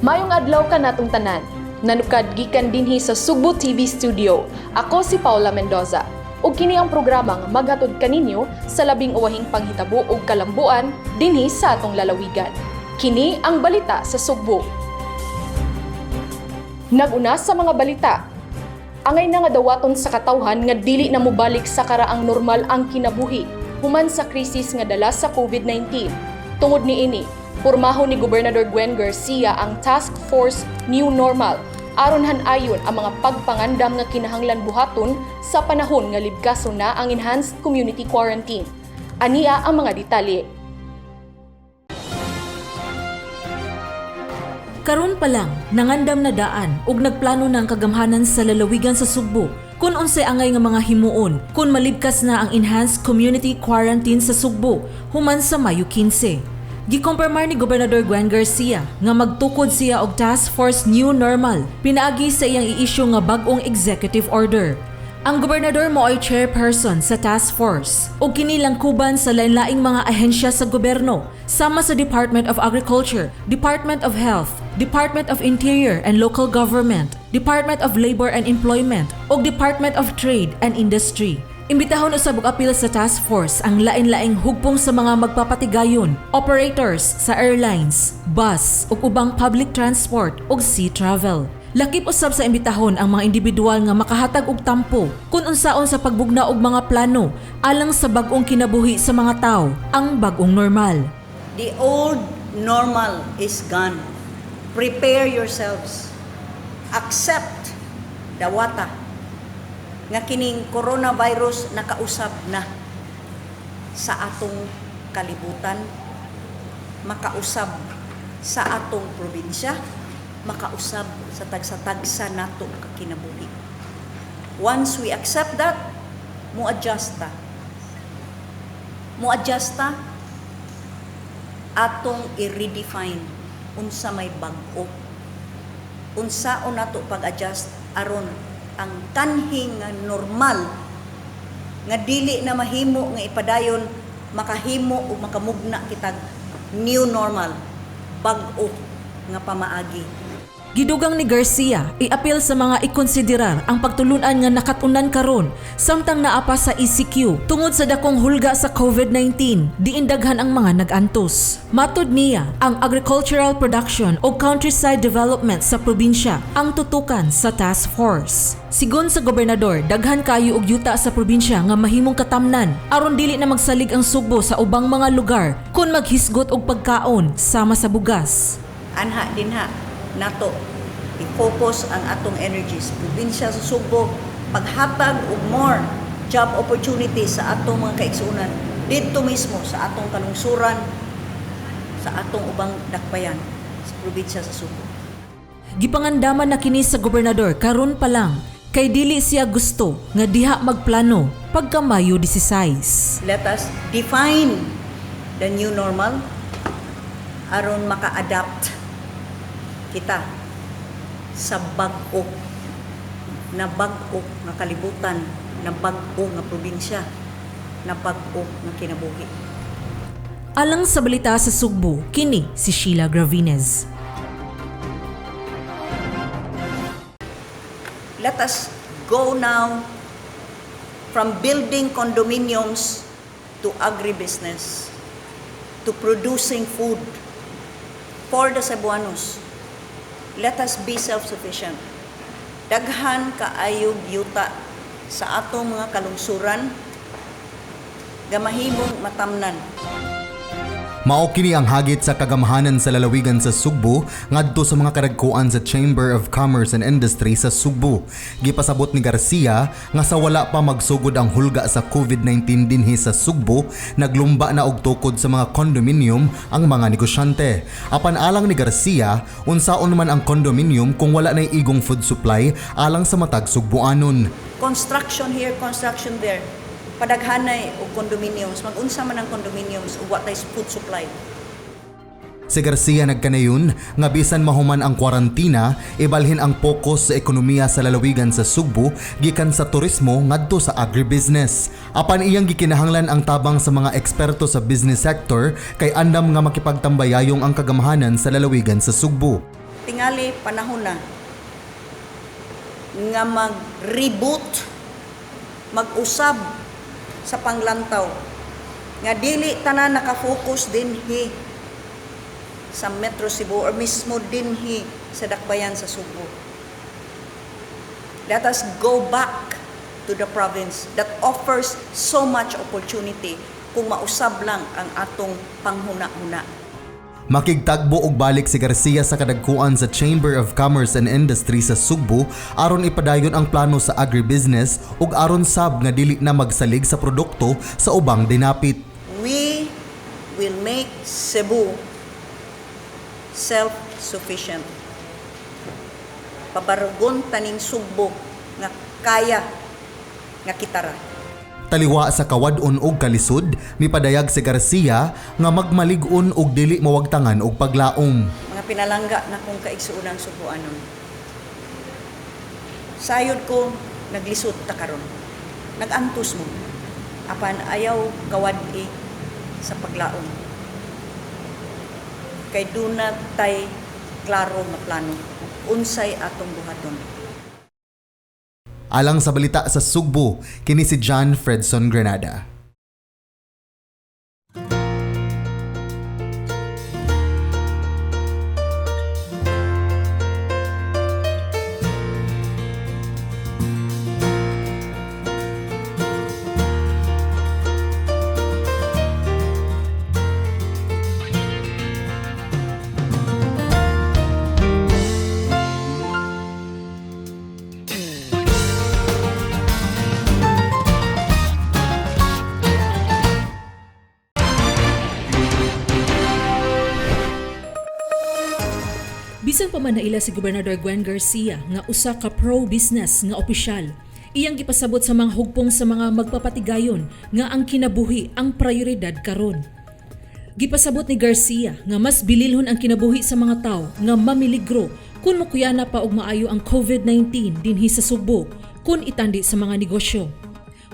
Maayong adlaw kanatong tanan. Nanukad gikan dinhi sa Sugbo TV Studio. Ako si Paula Mendoza. Ug kini ang programa nga maghatod kaninyo sa labing uwahing panghitabo ug kalambuan dinhi sa atong lalawigan. Kini ang Balita sa Sugbo. Nag-una sa mga balita. Angay na nga dawaton sa katawhan nga dili na mobalik sa karaang normal ang kinabuhi human sa krisis nga dala sa COVID-19. Tungod niini, pormahon ni Gobernador Gwen Garcia ang Task Force New Normal aron han-ayon ang mga pagpangandam nga kinahanglan buhaton sa panahon nga libkason na ang enhanced community quarantine. Ania ang mga detalye. Karon pa lang, nangandam na daan ug nagplano na ang kagamhanan sa lalawigan sa Sugbo kung unsay angay nga mga himuon kung malibkas na ang enhanced community quarantine sa Sugbo human sa Mayo 15. Gikumpirmar ni Gobernador Gwen Garcia nga magtukod siya og Task Force New Normal pinaagi sa iyang i-issue nga bag-ong executive order. Ang gobernador mao'y chairperson sa task force ug kini langkuban sa lain-laing mga ahensya sa gobyerno sama sa Department of Agriculture, Department of Health, Department of Interior and Local Government, Department of Labor and Employment ug Department of Trade and Industry. Imbitahon usab og apil sa task force ang lain-laing hugpong sa mga magpapatigayon, operators sa airlines, bus ug ubang public transport ug sea travel. Lakip usab sa imbitahon ang mga individual nga makahatag og tampo kung unsaon sa pagbugna og mga plano alang sa bag-ong kinabuhi sa mga tao, ang bag-ong normal. The old normal is gone. Prepare yourselves. Accept dawata nga kining coronavirus nakausab na sa atong kalibutan, makausab sa atong probinsya, makausab sa tagsa-tagsa nato kinabuhi. Once we accept that, mo-adjust ta. Mo-adjust ta atong i-redefine unsa may bag-o. Unsaon nato pag-adjust aron ang kanhi nga normal nga dili na mahimo nga ipadayon, makahimo o makamugna kitag new normal, bag-o nga pamaagi. Gidugang ni Garcia, iapil sa mga ikonsiderar ang pagtulunan nga nakatunan karon samtang naa pa sa ECQ tungod sa dakong hulga sa COVID-19, diin daghan ang mga nag-antos. Matud niya, ang agricultural production o countryside development sa probinsya ang tutukan sa task force. Sigon sa gobernador, daghan kayo og yuta sa probinsya nga mahimong katamnan aron dili na magsalig ang Sugbo sa ubang mga lugar kung maghisgot og pagkaon sama sa bugas. Anha dinha nato i-focus ang atong energies. Probinsya sa Sugbo, paghatag og more job opportunities sa atong mga kaigsuonan didto mismo sa atong kalungsuran, sa atong ubang dakbayan sa probinsya sa Sugbo. Gipangandaman na kini sa gobernador karon pa lang kay dili siya gusto nga diha magplano pagka Mayo 16. Let us define the new normal aron maka-adapt kita sa bag-o na bag-o nga kalibutan, na bag-o nga probinsya, na bag-o nga kinabuhi. Alang sa Balita sa Sugbo, kini si Sheila Gravines. Let us go now from building condominiums to agribusiness, to producing food for the Cebuanos. Let us be self-sufficient. Daghan kaayog yuta sa atong mga kalungsuran nga mahimong matamnan. Mao kini ang hagit sa kagamhanan sa lalawigan sa Sugbo ngadto sa mga kadagkuan sa Chamber of Commerce and Industry sa Sugbo. Gipasabot ni Garcia nga sa wala pa magsugod ang hulga sa COVID-19 dinhi sa Sugbo, naglumba na og tukod sa mga condominium ang mga negosyante. Apan alang ni Garcia, unsaon man ang condominium kung wala nay igong food supply alang sa matag Sugboanon? Construction here, construction there. Padaghanay og condominiums, mag-unsa man ang condominiums ug wa tay food supply? Si Garcia nagkanayon nga bisan mahuman ang kwarantina, ibalhin ang pokus sa ekonomiya sa lalawigan sa Sugbo gikan sa turismo ngadto sa agribusiness. Apan iyang gikinahanglan ang tabang sa mga eksperto sa business sector kay andam nga makipagtambayayong ang kagamhanan sa lalawigan sa Sugbo. Tingali panahon na nga mag-reboot, mag-usab sa panglantaw nga dili tanan naka-focus dinhi sa Metro Cebu or mismo dinhi sa dakbayan sa Sugbo. Let us go back to the province that offers so much opportunity kung mausab lang ang atong panghuna-huna. Makigtagbo og balik si Garcia sa kadagkuan sa Chamber of Commerce and Industry sa Sugbo aron ipadayon ang plano sa agribusiness ug aron sab nga dili na magsalig sa produkto sa ubang dinapit. We will make Cebu self-sufficient. Pabarugon taning Sugbo nga kaya nga kitara. Taliwa sa kawad-on og kalisod, mipadayag si Garcia nga magmalig-on og dili mawagtangan og paglaom. Mga pinalangga na kong kaigsuonan Sugboanon. Sayod ko, naglisod ta karon. Nag-antos mo. Apan ayaw kawad-i sa paglaom. Kay duna tay klaro nga plano. Unsay atong buhaton. Alang sa balita sa Sugbo, kini si John Fredson Granada. Bisan pa man naila si Gobernador Gwen Garcia nga usa ka pro-business nga opisyal, iyang gipasabot sa mga hugpong sa mga magpapatigayon nga ang kinabuhi ang prioridad karon. Gipasabot ni Garcia nga mas bililhon ang kinabuhi sa mga tawo nga mamiligro kung mukuyana pa og maayo ang COVID-19 dinhi sa Sugbo kung itandi sa mga negosyo.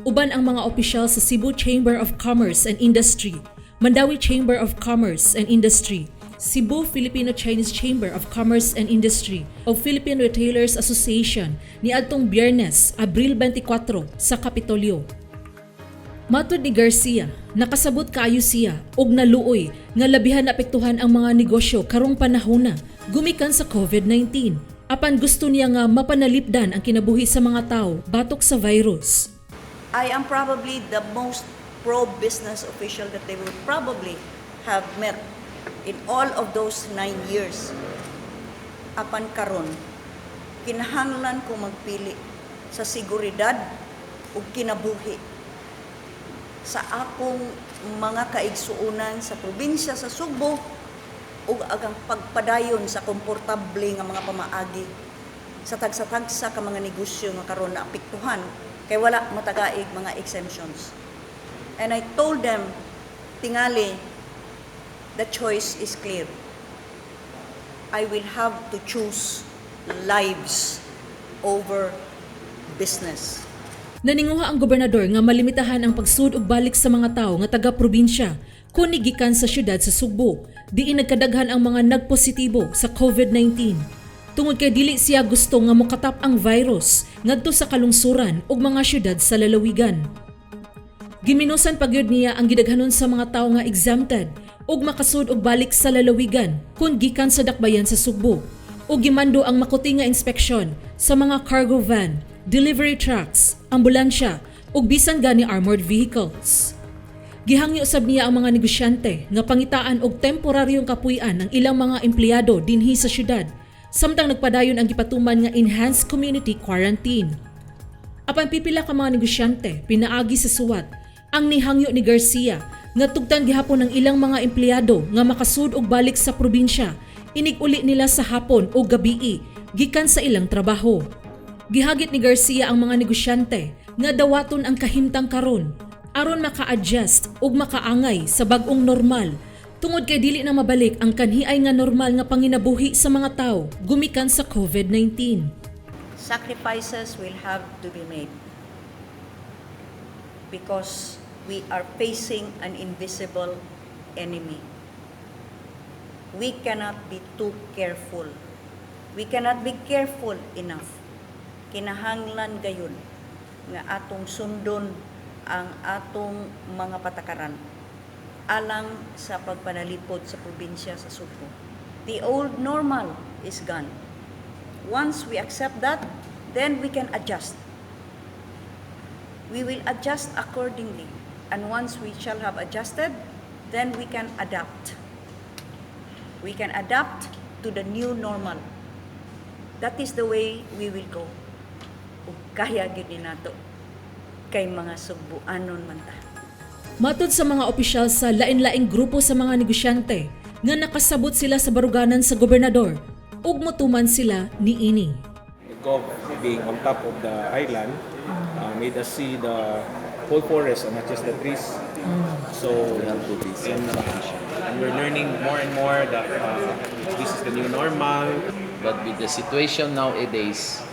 Uban ang mga opisyal sa Cebu Chamber of Commerce and Industry, Mandaue Chamber of Commerce and Industry, Cebu Filipino-Chinese Chamber of Commerce and Industry o Philippine Retailers Association niadtong Biyernes, Abril 24 sa Kapitolyo. Matod ni Garcia, nakasabot kaayo siya og naluoy nga labihan naapektuhan ang mga negosyo karong panahona gumikan sa COVID-19. Apan gusto niya nga mapanalipdan ang kinabuhi sa mga tao batok sa virus. I am probably the most pro-business official that they would probably have met in all of those 9 years. Apan karon, kinahanglan ko magpili sa seguridad ug kinabuhi sa akong mga kaigsuonan sa probinsya sa Sugbo ug ang pagpadayon sa komportable nga mga pamaagi sa tagsa-tagsa ka mga negosyo nga karon naapektuhan kay wala matagaig mga exemptions. And I told them, tingali, the choice is clear. I will have to choose lives over business. Naninguha ang gobernador nga malimitahan ang pagsud ug balik sa mga tawo nga taga-probinsya kun gikan sa syudad sa Sugbo, diin nagkadaghan ang mga nagpositibo sa COVID-19. Tungod kay dili siya gusto nga mokatap ang virus ngadto sa kalungsuran ug mga syudad sa lalawigan. Giminusan pa gyud niya ang gidaghanon sa mga tawo nga exempted ug makasud og balik sa lalawigan kung gikan sa dakbayan sa Sugbo ug gimando ang makuti nga inspeksyon sa mga cargo van, delivery trucks, ambulansya ug bisan gani armored vehicles. Gihangyo sab niya ang mga negosyante nga pangitaan og temporaryong kapuy-an ang ilang mga empleyado dinhi sa syudad samtang nagpadayon ang gipatuman nga enhanced community quarantine. Apan pipila ka mga negosyante pinaagi sa suwat ang nihangyo ni Garcia nga tugtan gihapon ang ilang mga empleyado nga makasud og balik sa probinsya inig-uli nila sa hapon o gabii gikan sa ilang trabaho. Gihagit ni Garcia ang mga negosyante nga dawaton ang kahimtang karon aron maka-adjust ug makaangay sa bag-ong normal tungod kay dili na mabalik ang kanhiay nga normal nga panginabuhi sa mga tawo gumikan sa COVID-19. Sacrifices will have to be made because we are facing an invisible enemy. We cannot be too careful. We cannot be careful enough. Kinahanglan gayon nga atong sundon ang atong mga patakaran alang sa pagpanalipod sa probinsya sa Sugbo. The old normal is gone. Once we accept that, then we can adjust. We will adjust accordingly. And once we shall have adjusted, then we can adapt. We can adapt to the new normal. That is the way we will go. Ug kaya gyud ni nato kay mga Sugbuanon man ta. Matod sa mga opisyal sa lain-laing grupo sa mga negosyante nga nakasabot sila sa baruganan sa gobernador ug motuman sila niini. The Gov being on top of the island made us see the whole forest and not just the trees. So, and we're learning more and more that this is the new normal. But with the situation nowadays,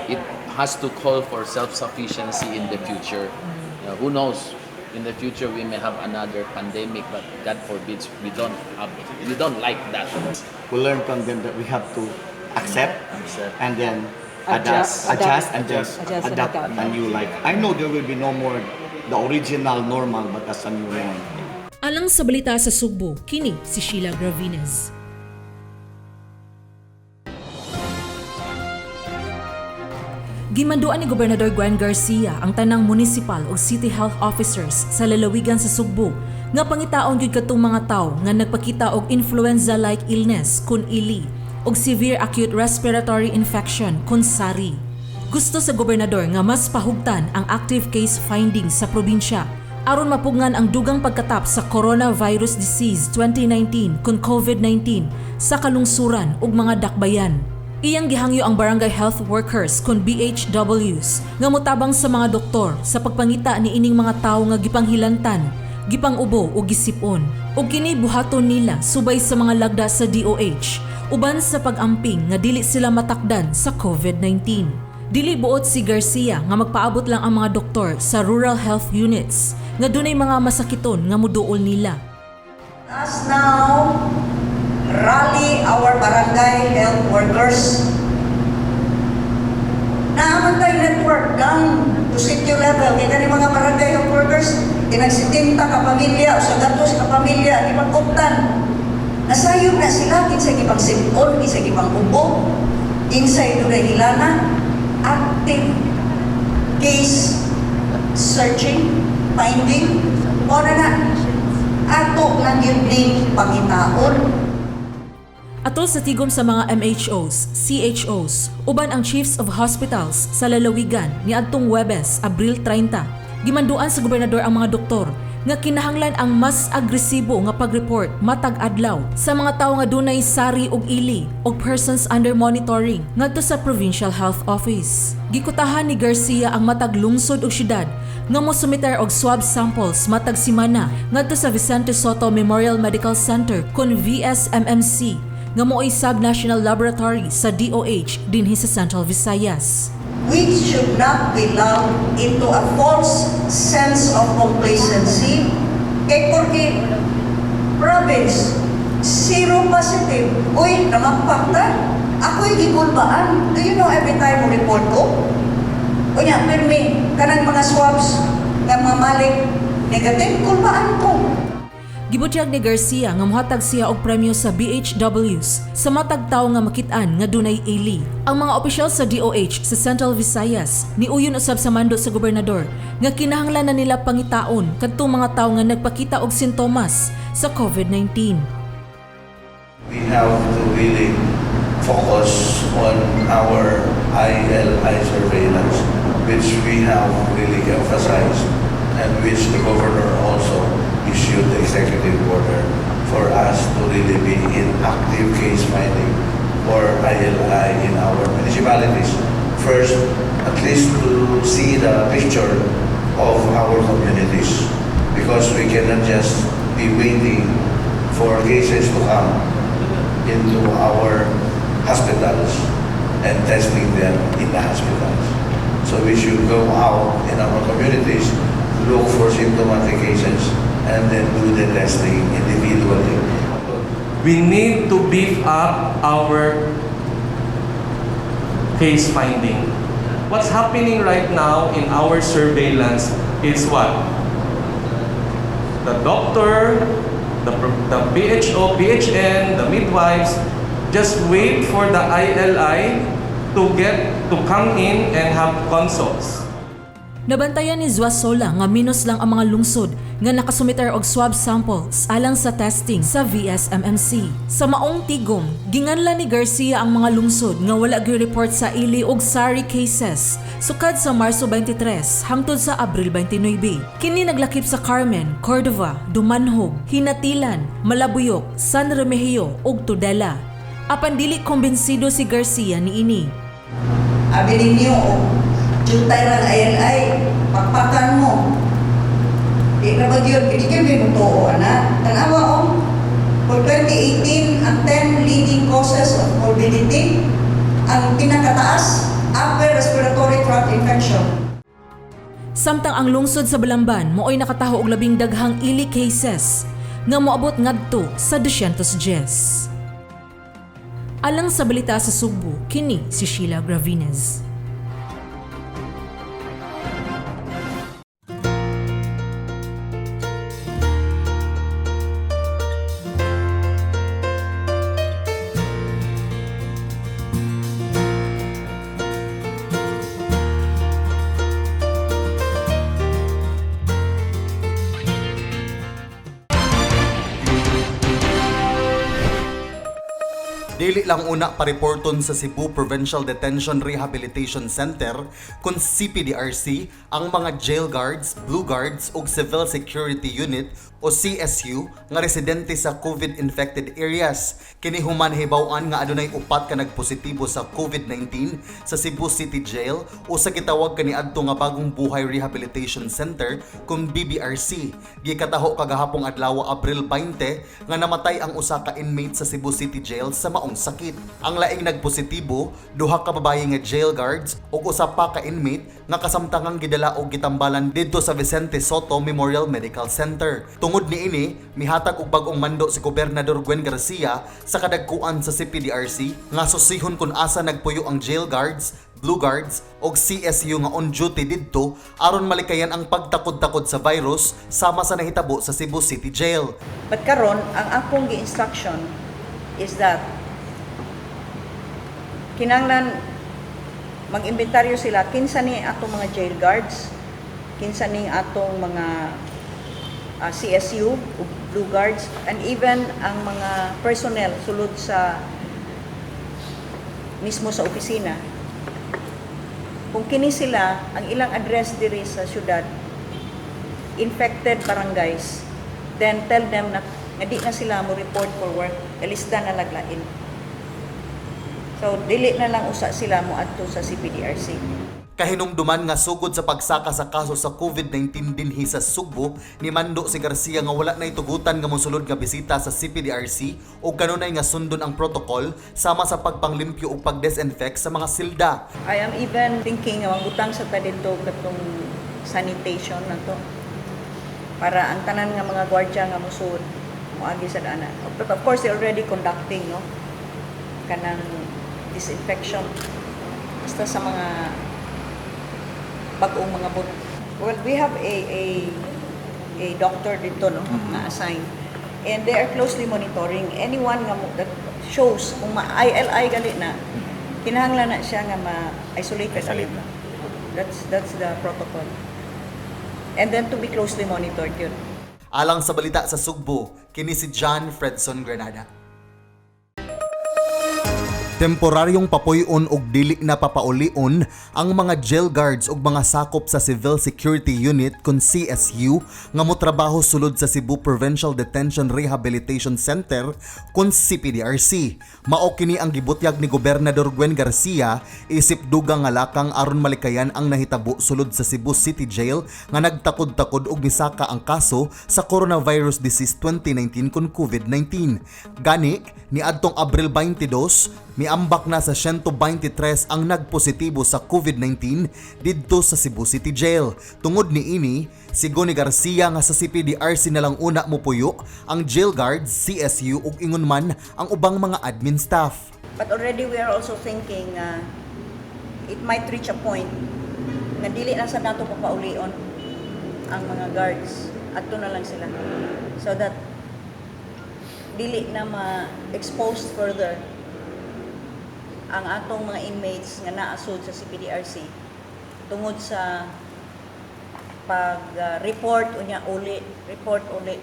it has to call for self-sufficiency in the future. Who knows? In the future, we may have another pandemic, but God forbids we don't like that. We learn from them that we have to accept, Accept. And then adjust, Adjust, adjust, and then Adjust and adapt adapt. a new life. I know there will be no more the original normal, but as a new norm. Alang sa Balita sa Sugbo, kini si Sheila Gravines. Gimanduan ni Gobernador Gwen Garcia ang tanang municipal ug city health officers sa lalawigan sa Sugbo nga pangitaon gyud katong mga tawo nga nagpakita og influenza-like illness kun ILI ug severe acute respiratory infection kun SARI. Gusto sa gobernador nga mas pahugtan ang active case findings sa probinsya aron mapugngan ang dugang pagkatap sa Coronavirus Disease 2019 kun COVID-19 sa kalungsuran ug mga dakbayan. Iyang gihangyo ang barangay health workers kun BHWs nga motabang sa mga doktor sa pagpangita ni ining mga tawo nga gipanghilantan, gipang-ubo o gisipon. Ug kini buhaton nila subay sa mga lagda sa DOH uban sa pag-amping nga dili sila matakdan sa COVID-19. Dili buot si Garcia nga magpaabot lang ang mga doktor sa rural health units nga dunay mga masakiton nga muduol nila. Us now rally our barangay health workers. Naa man tay network down to city level. Kaya kani mga barangay health workers, tinag 70 ka pamilya o sa gatos ka pamilya, gipag-uptan. Nasayop na sila, kinsa gipang sipon, kinsa gipang ubo, kinsay dunay hilana, active case searching, finding, o na na, ato lang yun ning pangitaon. Atol sa tigom sa mga MHOs, CHOs, uban ang chiefs of hospitals sa lalawigan niadtong Webes, Abril 30. Gimanduan sa gobernador ang mga doktor nga kinahanglan ang mas agresibo nga pag-report matag adlaw sa mga tawo nga dunay SARI ug ILI og persons under monitoring ngadto sa Provincial Health Office. Gikutahan ni Garcia ang matag lungsod ug syudad nga mosumiter og swab samples matag simana ngadto sa Vicente Sotto Memorial Medical Center kun VSMMC nga mo'y sub-national laboratory sa DOH dinhi sa Central Visayas. We should not be lulled into a false sense of complacency. Kay porque province, zero positive. Uy, namampak ta. Ako'y gikulbaan. Do you know every time mo report ko? Unya, pirmi, kanang mga swabs nga mamalik, negative, kulbaan ko. Gibutyag ni Garcia nga mohatag siya og premyo sa BHWs sa matag tawo nga makit-an nga dunay ILI. Ang mga opisyal sa DOH sa Central Visayas niuyon usab sa mando sa gobernador nga kinahanglan na nila pangitaon kadtong mga tawo nga nagpakita og sintomas sa COVID-19. We have to really focus on our ILI surveillance, which we have really emphasized and which the governor also issued the executive order for us to really be in active case finding for ILI in our municipalities. First, at least to see the picture of our communities, because we cannot just be waiting for cases to come into our hospitals and testing them in the hospitals. So we should go out in our communities, look for symptomatic cases, and then do the testing individually. We need to beef up our case finding. What's happening right now in our surveillance is what? The doctor, the PHO, PHN, the midwives, just wait for the ILI to come in and have consults. Nabantayan ni Zuasola nga minus lang ang mga lungsod nga nakasumiter og swab samples alang sa testing sa VSMMC. Sa maong tigom, ginganlan ni Garcia ang mga lungsod nga wala gi-report sa ILI og SARI cases sukad sa Marso 23 hangtod sa Abril 29. Kini naglakip sa Carmen, Cordova, Dumanjug, Ginatilan, Malabuyoc, San Remigio ug Tudela. Apan dili kumbensido si Garcia niini. Abi ninyo, oh, jutay rang ILI, pakpakan mo. Di na ba yun? Hindi kayo mo ana. Tanawa, oh. For 2018, ang 10 leading causes of morbidity, ang pinakataas, upper respiratory tract infection. Samtang ang lungsod sa Balamban maoy nakataho og labing daghang ILI cases nga moabot ngadto sa 210. Alang sa balita sa Sugbo, kini si Sheila Gravines. Dili lang una pareporton sa Cebu Provincial Detention Rehabilitation Center kun CPDRC ang mga jail guards, blue guards ug Civil Security Unit o CSU nga residente sa COVID-infected areas. Kini human hibaw-an nga adunay upat ka nagpositibo sa COVID-19 sa Cebu City Jail o sa gitawag kaniadto nga Bagong Buhay Rehabilitation Center kung BBRC. Gikataho kagahapong adlaw, Abril 20, nga namatay ang usa ka inmate sa Cebu City Jail sa maong sakit. Ang laing nagpositibo, duha ka babaye nga jail guards ug usa pa ka inmate nga kasamtangang gidala og gitambalan didto sa Vicente Sotto Memorial Medical Center. Tungod niini, mihatag og bag-ong mando si Gobernador Gwen Garcia sa kadagkuan sa CPDRC nga susihon kung asa nagpuyo ang jail guards, blue guards og CSU nga on duty didto aron malikayan ang pagtakod-takod sa virus sama sa nahitabo sa Cebu City Jail. But karon, ang akong gi-instruction is that kinanglan mag-inventaryo sila kinsa ni atong mga jail guards, kinsa ni atong mga CSU ug blue guards, and even ang mga personnel sulod sa mismo sa opisina. Kung kini sila, ang ilang address diri sa syudad, infected barangays, then tell them na nga di na sila mo report for work, ilista na laglain. So dili na lang usa sila mo adto sa CPDRC. Kahinumduman nga sugod sa pagsaka sa kaso sa COVID-19 dinhi sa Sugbo, nimando si Garcia nga wala na itugutan nga mosulod nga bisita sa CPDRC o kanunay nga sundon ang protocol sama sa pagpanglimpyo ug pagdisinfect sa mga silda. I am even thinking nga magbutang sa ta dito katong sanitation na to para ang tanan nga mga gwardiya nga musud moagi sa dana. But of course, they're already conducting, no, kanang disinfection basta sa mga bag-ong mga booth. Well, we have a doctor dito, no, na assign. And they are closely monitoring anyone nga mo, that shows kung ma-ILI gali na, kinahanglan na siya nga ma-isolate. Isolate na. That's the protocol. And then to be closely monitored yun. Alang sa balita sa Sugbo, kini si John Fredson Granada. Temporaryong papuy-on og dili na papaulion ang mga jail guards ug mga sakop sa Civil Security Unit kon CSU nga motrabaho sulod sa Cebu Provincial Detention Rehabilitation Center kon CPDRC. Mao kini ang gibutyag ni Gobernador Gwen Garcia isip dugang nga lakang aron malikayan ang nahitabo sulod sa Cebu City Jail nga nagtakod-takod og misaka ang kaso sa Coronavirus Disease 2019 kon COVID-19. Gani, niadtong Abril 22, miambak na sa 123 ang nagpositibo sa COVID-19 didto sa Cebu City Jail. Tungod niini, sigo ni Garcia nga sa CPDRC na lang una mopuyo ang jail guards, CSU ug ingon man ang ubang mga admin staff. But already we are also thinking It might reach a point nga dili na sa nato papaulion ang mga guards. Adto na lang sila. So that dili na ma-expose further ang atong mga inmates nga naasod sa CPDRC tungod sa pag-report unya uli, report uli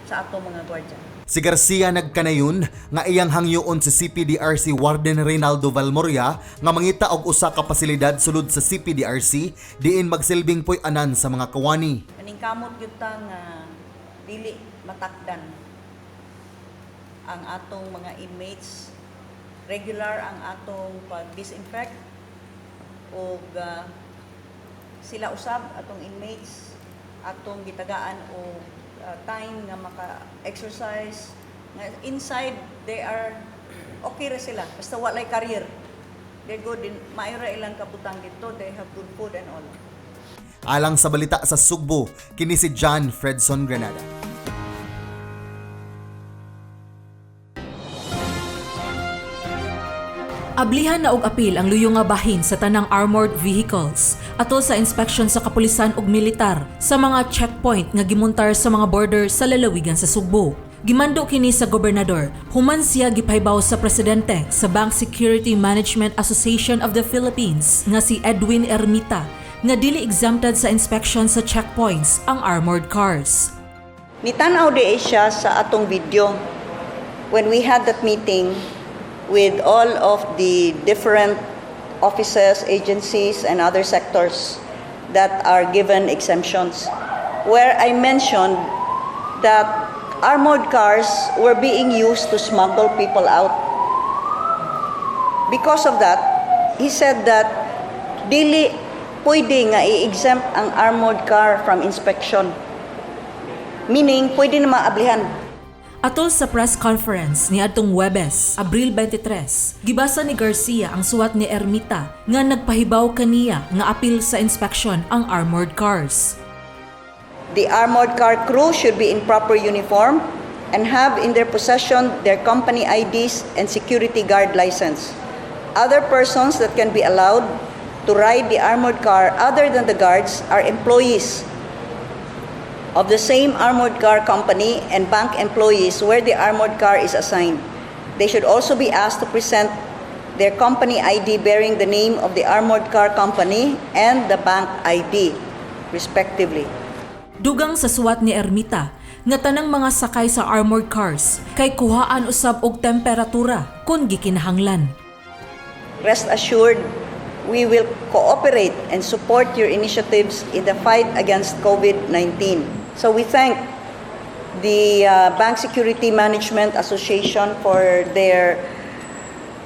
sa atong mga gwardiya. Si Garcia nagkanayon nga iyang hangyoon si CPDRC Warden Reynaldo Valmoria nga mangita og usa ka pasilidad sulod sa CPDRC diin magsilbing puy-anan sa mga kawani. Maningkamot gyud ta nga dili matakdan ang atong mga inmates. Regular ang atong pag-disinfect og sila usab, atong inmates, atong gitagaan og time nga maka-exercise nga inside. They are okay ra sila basta walay carrier. They're good in maayo ra ilang kabutang dito. They have good food and all. Alang sa balita sa Sugbo, kini si John Fredson Granada. Ablihan na og apil ang luyo nga bahin sa tanang armored vehicles atol sa inspection sa kapulisan ug militar sa mga checkpoint nga gimuntar sa mga border sa lalawigan sa Sugbo. Gimando kini sa gobernador human siya gipahibaw sa presidente sa Bank Security Management Association of the Philippines nga si Edwin Ermita nga dili exempted sa inspection sa checkpoints ang armored cars. Nitan-aw di siya sa atong video when we had that meeting with all of the different offices, agencies, and other sectors that are given exemptions, where I mentioned that armored cars were being used to smuggle people out. Because of that, he said that dili pwede nga i-exempt ang armored car from inspection. Meaning, pwede na maablihan. Atol sa press conference ni adtong Webes, Abril 23, gibasa ni Garcia ang suwat ni Ermita nga nagpahibaw kaniya nga apil sa inspection ang armored cars. The armored car crew should be in proper uniform and have in their possession their company IDs and security guard license. Other persons that can be allowed to ride the armored car other than the guards are employees of the same armored car company and bank employees where the armored car is assigned. They should also be asked to present their company ID bearing the name of the armored car company and the bank ID, respectively. Dugang sa suwat ni Ermita nga tanang mga sakay sa armored cars kay kuhaan usab og temperatura kung gikinahanglan. Rest assured, we will cooperate and support your initiatives in the fight against COVID-19. So we thank the Bank Security Management Association for their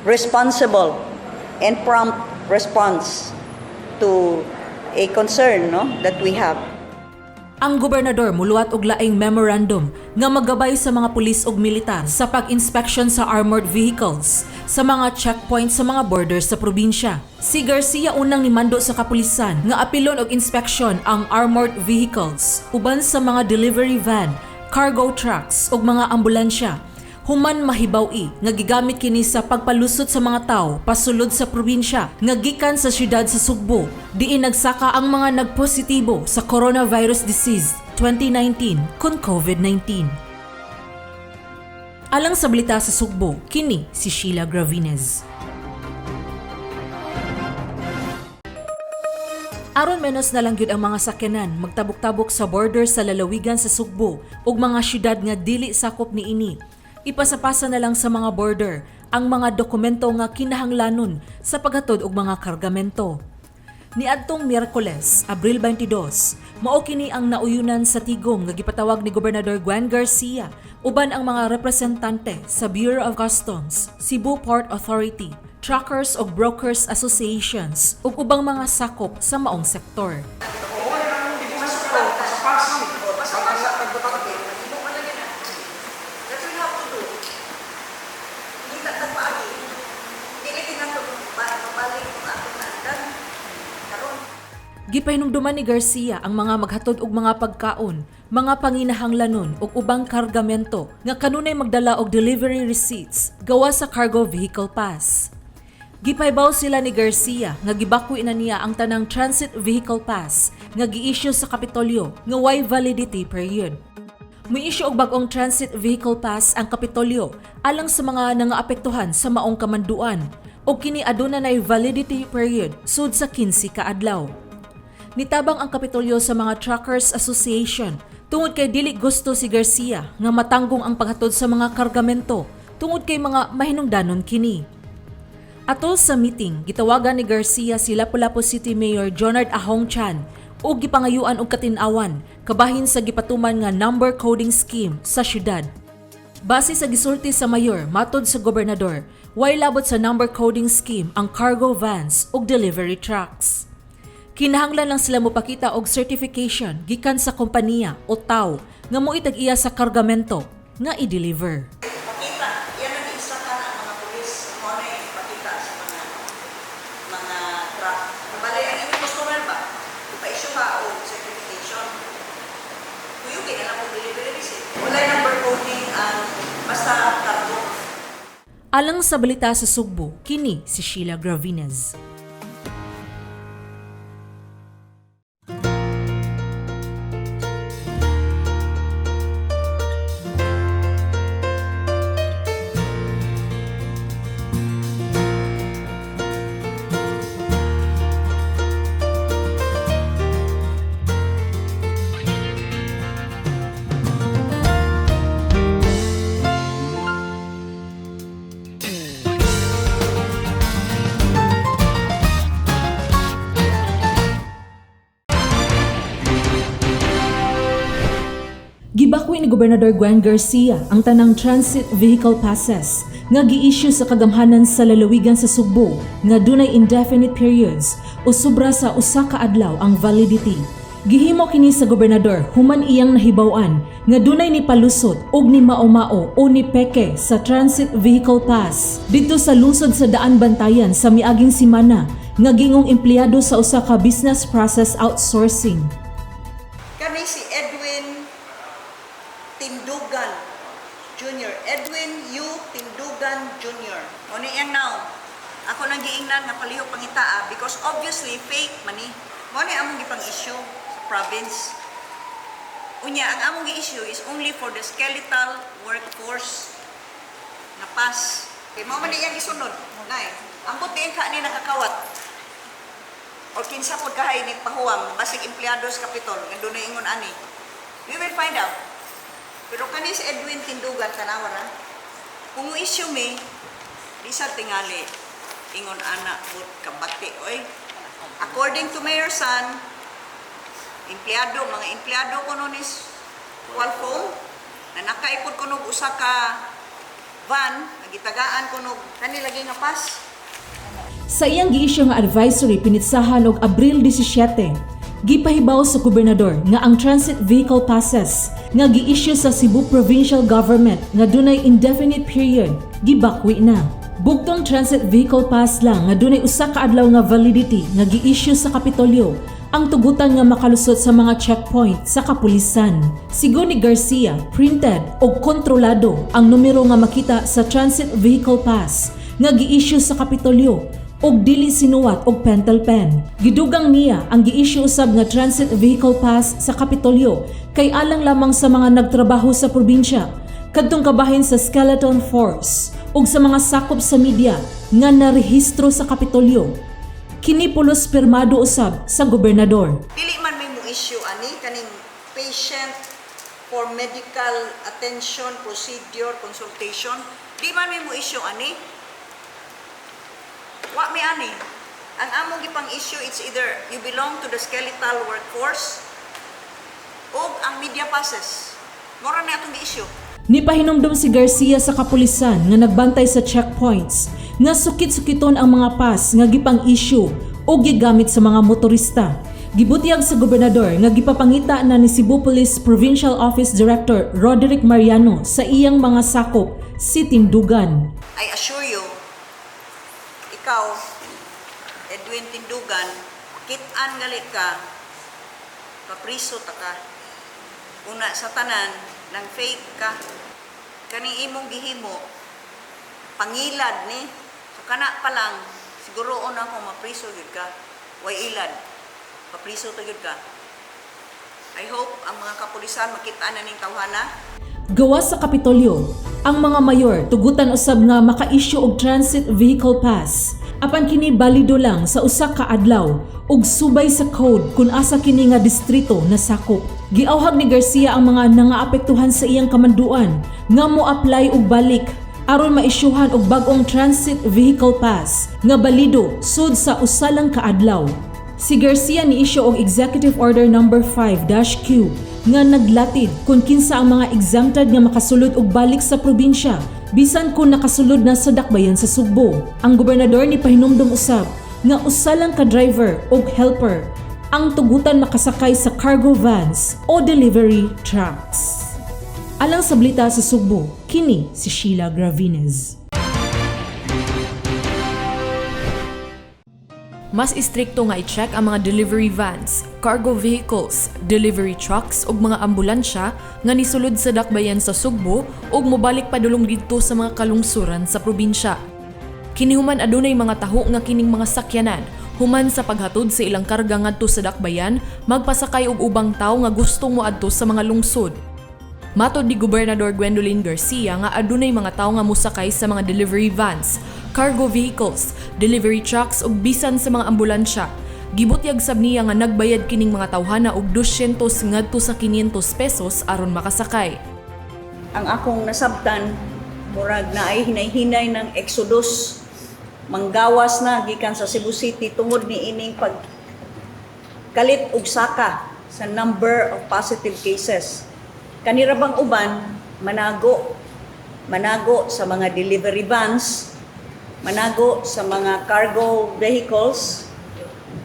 responsible and prompt response to a concern, no, that we have. Ang gobernador muluwat og laing memorandum nga magabay sa mga pulis ug militar sa pag-inspection sa armored vehicles sa mga checkpoints sa mga border sa probinsya. Si Garcia unang nimando sa kapulisan nga apilon og inspection ang armored vehicles uban sa mga delivery van, cargo trucks ug mga ambulansya human mahibaw-i nga gigamit kini sa pagpalusot sa mga tawo pasulod sa probinsya nga gikan sa syudad sa Sugbo diin nagsaka ang mga nagpositibo sa coronavirus disease 2019 kon COVID-19. Alang sa balita sa Sugbo, kini si Sheila Gravines. Aron menos na lang gyud ang mga sakyanan magtabok-tabok sa border sa lalawigan sa Sugbo ug mga syudad nga dili sakop niini. Ipasapasa na lang sa mga border ang mga dokumento nga kinahanglanon sa paghatod og mga kargamento. Niadtong Miyerkules, Abril 22, mao kini ang nauyunan sa tigom nga gipatawag ni Gobernador Gwen Garcia uban ang mga representante sa Bureau of Customs, Cebu Port Authority, Truckers ug Brokers Associations ug ubang mga sakop sa maong sektor. That's what you have to do. Kita ta paagi. Dili nato mabalik kung ato na andan. Karon. Gipahinumduman ni Garcia ang mga maghatod og mga pagkaon, mga panginahanglanon ug ubang kargamento nga kanunay magdala og delivery receipts gawa sa cargo vehicle pass. Gipahibaw sila ni Garcia nga gibakwi na niya ang tanang transit vehicle pass nga gi-issue sa Kapitolyo nga way validity period. Mu-issue og bag-ong transit vehicle pass ang Kapitolyo alang sa mga nangaapektuhan sa maong kamanduan ug kini aduna nay validity period sud sa 15 ka adlaw. Nitabang ang Kapitolyo sa mga Truckers Association tungod kay dili gusto si Garcia nga matanggong ang paghatod sa mga kargamento tungod kay mga mahinungdanon kini. Atol sa meeting, gitawagan ni Garcia si Lapu-Lapu City Mayor Jonard Ahong Chan ug gipangayuan og katin-awan kabahin sa gipatuman nga number coding scheme sa syudad. Base sa gisulti sa mayor matod sa gobernador, way labot sa number coding scheme ang cargo vans ug delivery trucks. Kinahanglan lang sila mopakita og certification gikan sa kompanya o tawo nga moitag iya sa kargamento nga i-deliver. Pakita, yan ang giinstructan ang mga pulis. Mo na ipakita sa mga truck. Bale, ang inyong customer ba? Ipa-issue ba o certification? Kuyugin na lang kung delivery receipt. Wala number coding ang basta cargo. Alang sa balita sa Sugbo, kini si Sheila Gravines. Gibakwi ni Gobernador Gwen Garcia ang tanang transit vehicle passes nga gi-issue sa kagamhanan sa lalawigan sa Sugbo nga dunay indefinite periods o sobra sa usa ka adlaw ang validity. Gihimo kini sa gobernador human iyang nahibaw-an nga dunay ni palusot og ni mao-mao o ni peke sa transit vehicle pass didto sa lungsod sa Daan Bantayan sa miaging simana nga gingong empleyado sa usa ka business process outsourcing. Kani si Edwin Tindugan Jr. Edwin U. Tindugan Jr. Mo ni iyang now. Ako nang giingnan nga palihog pangitaa because obviously fake man ni. Mo ni among gipang-issue sa province. Unya, ang among gi-issue is only for the skeletal workforce na pass. Kay mao man ni iyang gisunod. Nay, ambot diin ka ni nakakawat. Or kinsa pod kahay ni pahuwang basig empleyado sa Kapitol nga dunay ingon ani. We will find out. Pero kani si Edwin Tindugan, tanawa ra. Kung issue mi, di sa tingali ingon ana but kabati oy. According to Mayor San, empleyado, mga empleyado kuno ni Qualcomm na nakaipod kuno og usa ka van, nagitagaan kuno kani lagi nga pass. Sa iyang gi-issue nga advisory pinitsahan og Abril 17, gipahibaw sa gobernador nga ang transit vehicle passes nga gi-issue sa Cebu Provincial Government nga dunay indefinite period gibakwi na. Bugtong transit vehicle pass lang nga dunay usa ka adlaw nga validity nga gi-issue sa Kapitolyo ang tugutan nga makalusot sa mga checkpoint sa kapulisan. Sigon ni Garcia, printed o kontrolado ang numero nga makita sa transit vehicle pass nga gi-issue sa Kapitolyo og dili sinuwat og pentel pen. Gidugang niya ang gi-issue usab nga transit vehicle pass sa Kapitolyo kay alang lamang sa mga nagtrabaho sa probinsya kadtong kabahin sa skeleton force ug sa mga sakop sa media nga narehistro sa Kapitolyo. Kini pulos pirmado usab sa gobernador. Dili man may mo issue ani kaning patient for medical attention, procedure, consultation. Di man may mo issue ani. Wa mi ani. Ang among gipang issue, it's either you belong to the skeletal workforce o ang media passes. Mora na atong gi-issue. Nipahinumdum si Garcia sa kapulisan nga nagbantay sa checkpoints nga sukit-sukiton ang mga pass nga gipang-issue o gigamit sa mga motorista. Gibutyag sa gobernador nga gipapangita na ni Cebu Police Provincial Office Director Roderick Mariano sa iyang mga sakop si Tindugan. I assure you, ikaw, Edwin Tindugan, kit-an gali ka, papriso ta ka. Una sa tanan, nang fake ka. Kaning imong gihimo, pangilad ni. So kana pa lang, Siguro una kung mapriso gyud ka, way ilad. Papriso ta gyud ka. I hope ang mga kapulisan makita na ning tawhana. Gawas sa Kapitolyo, ang mga mayor tugutan usab nga maka-issue og transit vehicle pass. Apan kini balido lang sa usa ka adlaw ug subay sa code kung asa kini nga distrito nasakop. Giawhag ni Garcia ang mga nangaapektuhan sa iyang kamanduan nga mo-apply og balik aron maisyuhan og bag-ong transit vehicle pass nga balido sud sa usa lang ka adlaw. Si Garcia ni-issue og Executive Order Number 5-Q nga naglatid kung kinsa ang mga exempted nga makasulod og balik sa probinsya bisan kung nakasulod na sa dakbayan sa Sugbo. Ang gobernador ni pahinumdom usab nga usa lang ka driver og helper ang tugutan makasakay sa cargo vans o delivery trucks. Alang sa Balita sa Sugbo, kini si Sheila Gravines. Mas istrikto nga i-check ang mga delivery vans, cargo vehicles, delivery trucks ug mga ambulansya nga nisulod sa dakbayan sa Sugbo ug mobalik padulong didto sa mga kalungsuran sa probinsya. Kini human adunay mga taho nga kining mga sakyanan human sa paghatod sa ilang karga ngadto sa dakbayan, magpasakay og ubang tawo nga gustong moadto sa mga lungsod. Matod ni Gobernador Gwendolyn Garcia nga adunay mga tawo nga mosakay sa mga delivery vans, cargo vehicles, delivery trucks ug bisan sa mga ambulansya. Gibutyag sab niya nga nagbayad kining mga tawhana og 200 ngadto sa 500 pesos aron makasakay. Ang akong nasabtan, murag naay hinay-hinay ng exodus, manggawas na gikan sa Cebu City tungod ni ining pag kalit og saka sa number of positive cases. Kanira bang uban manago, manago sa mga delivery vans, manago sa mga cargo vehicles,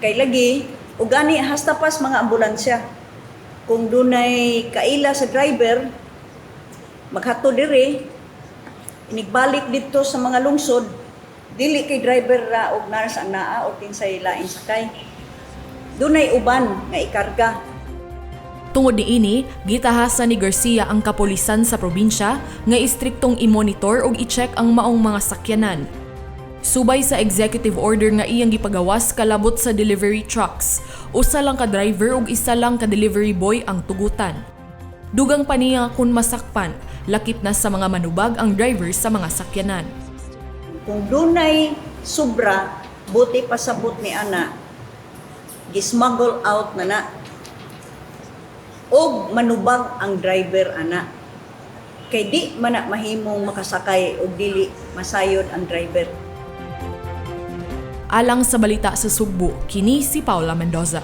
kay lagi ug gani hasta pas mga ambulansya. Kung dunay kaila sa driver, maghatod diri, inigbalik dito sa mga lungsod, dili kay driver ra og nurse ang naa o kinsay laing sakay. Dunay uban nga ikarga. Tungod niini, gitahasa ni Garcia ang kapolisan sa probinsya nga istriktong i-monitor ug i-check ang maong mga sakyanan. Subay sa executive order nga iyang gipagawas kalabot sa delivery trucks, usa lang ka driver ug isa lang ka delivery boy ang tugutan. Dugang pa niya kung masakpan, lakip na sa mga manubag ang driver sa mga sakyanan. Kung dunay sobra, buti pasabot ni ana, gismuggle out na na. Og manubag ang driver ana. Kay di man na mahimong makasakay og dili masayod ang driver. Alang sa Balita sa Sugbo, kini si Paula Mendoza.